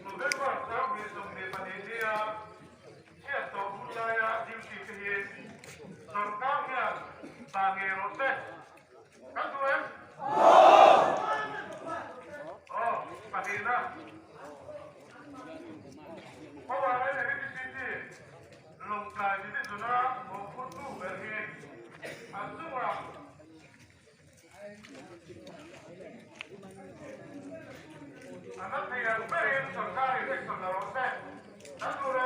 November 22 nia chhiat tawh hun laia duty te hi sorkar hian dah ngei rawh se. Kan duh em? Aw, pahnihna. Power and Electricity Lawngtlai Division-a mawhphurtu ber hi an chungah A na thei ang berin sorkarin action la rawh se. Kan duh em?